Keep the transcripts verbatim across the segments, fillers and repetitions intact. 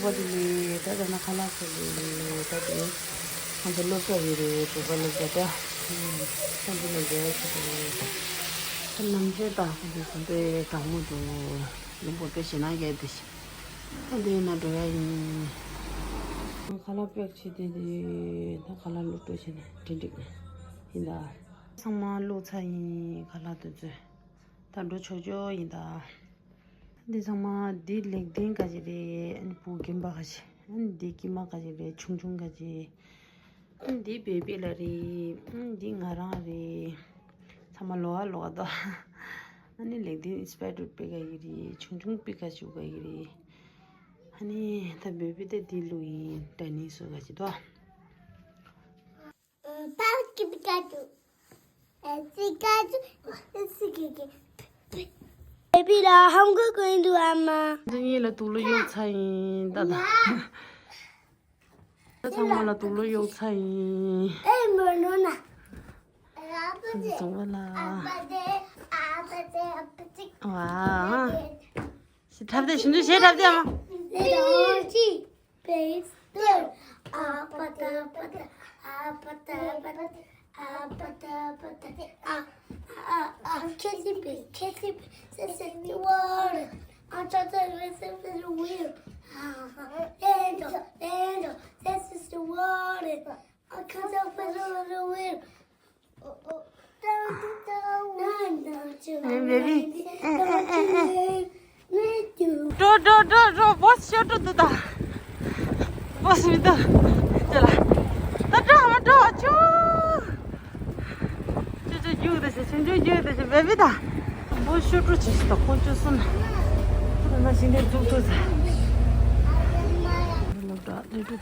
ད་དེ་ལས་ད་ད་ན་ཁ་ལག་ཟ་ལས་ད་དེ་ང་ཚོ་སློབ་གྲྭ་ཡོད་རེད། བོད་པ་སློབ་གྲྭ་ད་ཁོང་ཚོ་ལ་འབྲེལ་བ་བྱེད་དེ་ད་ནམ་ཞོད་ད་ཁོང་ཚོ་དཔེ་གྲང་མོ་འདུག་ལུང་པ་དཔེ་ཞེད་སྣང་སྐྱེ་དེ་ཞིག་ད་དེ་ན་འགྲོ་ཡ་ཡིན། ཁ་ལག་པེག་བྱེད་དེ་དེ་ད་ཁ་ལག་བླུགས་འགྲོ་བྱས་ནས་འགྲིག་འགྲིག་ཡིན་ད། ཚང་མ་བླུགས་ཚར་ཡིན། ཁ་ལག་དེ་ཚོ་ད་འགྲོ་ཆོག་ཆོག་ཡིན་ད། འདི་ཚང་མ་འདི་ལེགས་ལྡན་ག་ཅིག་རེད། ཨ་ནི་བུ་རྒན་པ་ག་ཅིག་ཨ་ནི་འདི་སྐྱེས་མ་ག་ཅིག་རེད། ཆུང་ཆུང་ག་ཅིག་ཨ་ནི་འདི་བེ་བི་ལ་རེད། ཨ་ནི་འདི་ང་རང་རེད། ཚང་མ་ལོགས་ཀ་ལོགས་ཀ་འདུག་ཨ་ནི་ལེགས་ལྡན་ཨིན་སི་པའི་ཊར་པེག་ག་ཡི་རེད། ཆུང་ཆུང་པེག་ག་ཅིག་ག་ཡི་རེད། ཨ་ནི་ད་བེ་བི་དེ་འདི་ལུག་ཡིན། ཌེ་ནི་སུ་ག་ཅིག་འདུག Pikachu. Pikachu. Baby, la hunger going to ama. འདི་གཉིས་ལ་དུག་ལོག་གཡུག་ཚར་ཡིན་ད་ད། ད་ཚང་མ་ལ་དུག་ལོག་གཡུག་ཚར་ཡིན། Hey, Morona. བཟང་བ་ལ། ཝའོ། ཞེ་འཁྲབ་དེ་ཞིམ་ཞིམ་ཞེ་འཁྲབ་དེ་ཨ་མ། Bass, ཏོ། ཨ་པ་ཏ་པ་ཏ། ཨ་པ་ཏ་པ་ཏ། ཨ་པ་ཏ་པ་ཏ། ཨ། ཨ། ཨ། Catch the bee, catch the bee. This is the water. I thought that this is the wheel. Angel, angel, this is the water. I thought that this is the wheel. འགྲོ་འགྲོ་འགྲོ་འགྲོ། བོ་སི་ཤོར་འགྲོ་འདུག་ད། བོ་སི་མི་འདུག་ཅོ་ལ། ད་འགྲོ་ཧ་མ་འགྲོ་ཨ་ཅོ། ཅོ་ཅོ་རྒྱུག་ད་ཤི། ཆུང་ཆུང་རྒྱུག་ད་ཤི། བེ་བི་ད། བོ་སི་ཤོར་འགྲོ་ཅི་ཞིག་ད་ཁོ་ཅོ་སོང་ན། ཁོ་ད་ན་ཞིང་ལས་འཛུགས་ཐུབ་ས། སློབ་གྲྭ་ལས་འགྲོ་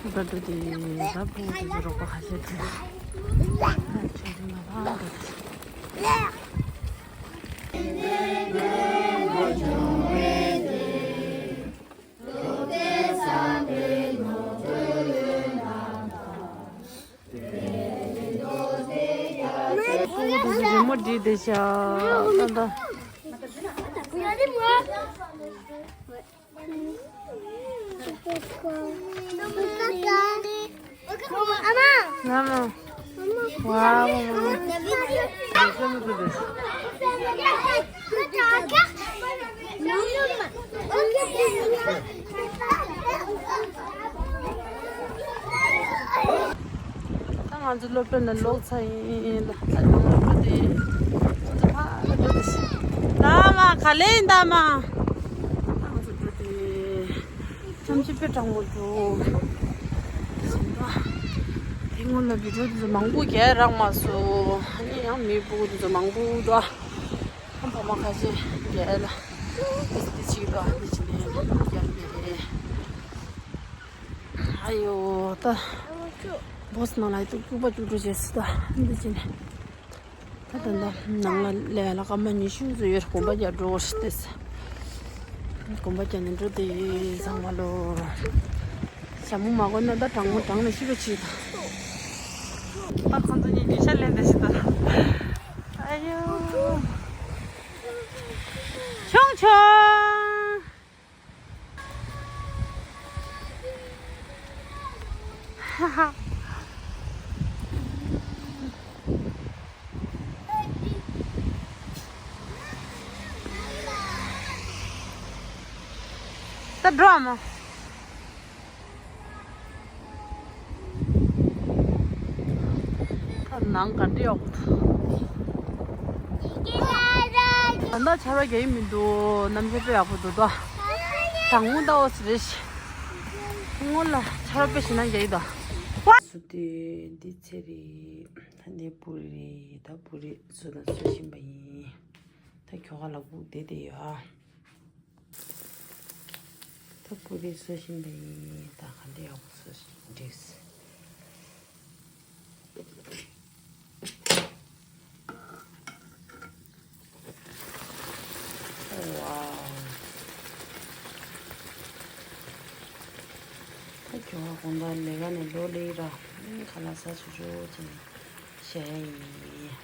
ཐུབ། སློབ་གྲྭ་འགྲོ་དེ་ད་བུ་དེ་ཚོ་རོགས་པ་ཁ་ཤས་དེ། ཆུང་ཆུང་ལ་ཕར་འགྲོ་དེ། རི་མོ་བྲིས་བསྡད་ཤག་ད་ད། ང་མ། ཝའོ། ད་ང་ཚོ་སློབ་གྲྭ་ནས་ལོག་ཚར་ཡིན་ལ། ད་ང་ཚོ་སློབ་གྲྭ་དེ་ང་ཚོ་ཕར་ལ་འགྲོ་དེ་ཤི། ད་མ་ག་ལེ་ཡིན་ད་མ། ད་ང་ཚོ་འགྲོ་དེ་ཐམས་ཅད་དཔེ་གྲང་མོ་འདུག་དེ་སྔོན་ལ་བི་ཌིའོ་དེ་ཚོ་མང་པོ་རྒྱག་རག་མ་སོང་། ཨ་ནི་ཡང་མི་སྤུ་གུ་དེ་ཚོ་མང་པོ་འདུག་ཨ་ཕ་མ་ཁ་ཤས་རྒྱག་ལ་དེ་ཅིག་འདུག་ཨ་ནི་ཅི་ནས་རྒྱག་མེད། ཨ་ཡོ་ད། བོ་སི་ནང་ལ་ཡི་ཏུ་སྐུད་པ་བཅུག་འགྲོ་བྱས་སུ་ད་འདི་ཅི་ནས། ད་ད་ད་ནང་ལ་ལས་ལ་སྐར་མ་ཉི་ཤུ་ཙམ་ཡོད། གོམ་པ་རྒྱག་འགྲོ་བ་ཞིག་སྟེ། གོམ་པ་རྒྱག་ནས་འགྲོ་དེ་ཚང་མ་ལོ། ཞྭ་མོ་མ་གོན་ན་ད་གྲང་མོ་གྲང་ནས་ཤི་བ་ཆི་ད། ད་ཁོང་ཚོ་གཉིས་ཉི་ཤ་ལེན་དེ་ཞིག་ད། ཨ་ཡོ། ཆུང་ཆུང་། ད་འགྲོ་ཨ་མ། ད་ནང་ག་འདྲ་ཡོད། ད་ལྟ་ཆར་པ་རྒྱག་གི་མི་འདུག་གནམ་གཤིས་དཔེ་ཡག་པོ་འདུག་ད་གྲང་མོ་ད་འོ་སི་རེད་ཤི། སྔོན་ལ་ཆར་པ་དཔེ་ཞེད་སྣང་རྒྱག་གི་འདུག་སུ་དེ་འདི་ཚེ་རེད། ད་འདི་བུ་རེད། ད་བུ་རེད་བཟོ་དང་བཟོ་བཞིན་པ་ཡིན། ད་ཁྱོ་ག་ལ་སྒུག་བསྡད་བསྡད་ཡོད་ཨ། ད་བུ་རེད་བཟོ་བཞིན་པ་ཡིན། ད་ག་འདྲ་ཡག་པོ་བཟོ་བཞིན་འགྲིག་ཝའོ། ད་ཁྱོ་ག་དགོང་དག་ལས་ཀ་ནས་ལོག་སླེབས་ར། ཨ་ནི་ཁ་ལག་ཟ་ཆོག་ཆོག་བྱས་ནས་བཞག་ཡ་ཡིན།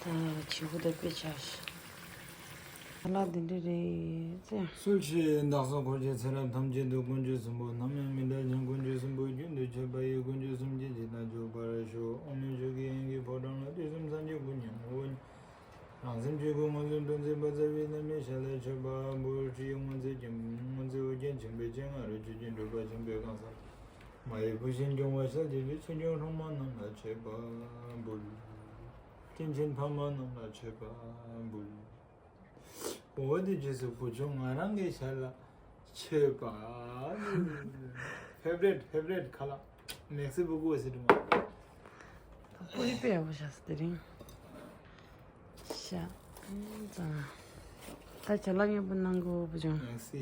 ད་བྱིའུ་ད་དཔེ་ཆགས་ཤག་ལ་འདི་འདྲ་རེད་ཟེར། སྲོལ་ཕྱིར་བདག་སོགས་འཁོར་བཅས་ཚེ་རབས་ཐམས་ཅད་དུ། དཀོན་མཆོག་གསུམ་པོ་ནམ་ཡང་མི་འབྲལ་ཞིང་། དཀོན་མཆོག་གསུམ་པོ་རྒྱུན་དུ་མཆོད་པ་ཡི། དཀོན་མཆོག་གསུམ་གྱི་རྗེས་དང་ཆོག་པར་ཤོག། ཨོཾ་ཡུམ་ཆོས་ཀྱི་དབྱིངས་ཀྱི་ཕོ་བྲང་ལ། དུས་གསུམ་སངས་རྒྱས་སྐུ་མྱ་ངན་ངོ་བོ་ཉིད། རང་སེམས་ཆོས་སྐུ་མངོན་སུམ་སྟོན་མཛད་པ། རྩ་བའི་བླ་མའི་ཞལ་ལ་མཆོད་པ་འབུལ། སྤྲུལ་སྐུ་མངོན་མཛད་ཀྱི་མངོན་མཛད་ཨོ་རྒྱན་ཆེན་པོའི་སྤྱན་སྔ་རུ། ཆོས་ཀྱི་སྒྲུབ་པ་ཆེན་པོའི་གང་ཟག་མ་ཡི་བུ་བཞིན་སྐྱོང་བར་ཞལ་གྱིས་བཞེས། ཆོས་སྐྱོང་སྲུང་མ་རྣམས་ལ་མཆོད་པ་འབུལ། སྐྱེས་ཆེན་ཕ་མ་རྣམས་ལ་མཆོད་པ་འབུལ། འོ་དེ་རྗེས་སུ་བུ་ཆུང་ང་རང་གི་ཞལ་ལ་མཆོད་པ། ཕེབ་རེད་ཕེབ་རེད་ཁ་ལག་མེག་སི་བུ་གུ་ཟེར་དུ་མ། ད་པོ་རི་པེ་ཡག་པོ་བཞག་སོང་དེ་རིང་། ཤ་ཙང་། ད་ཅ་ལག་མཉེས་པོ་གནང་གོ་བུ་ཆུང་། མེག་སི།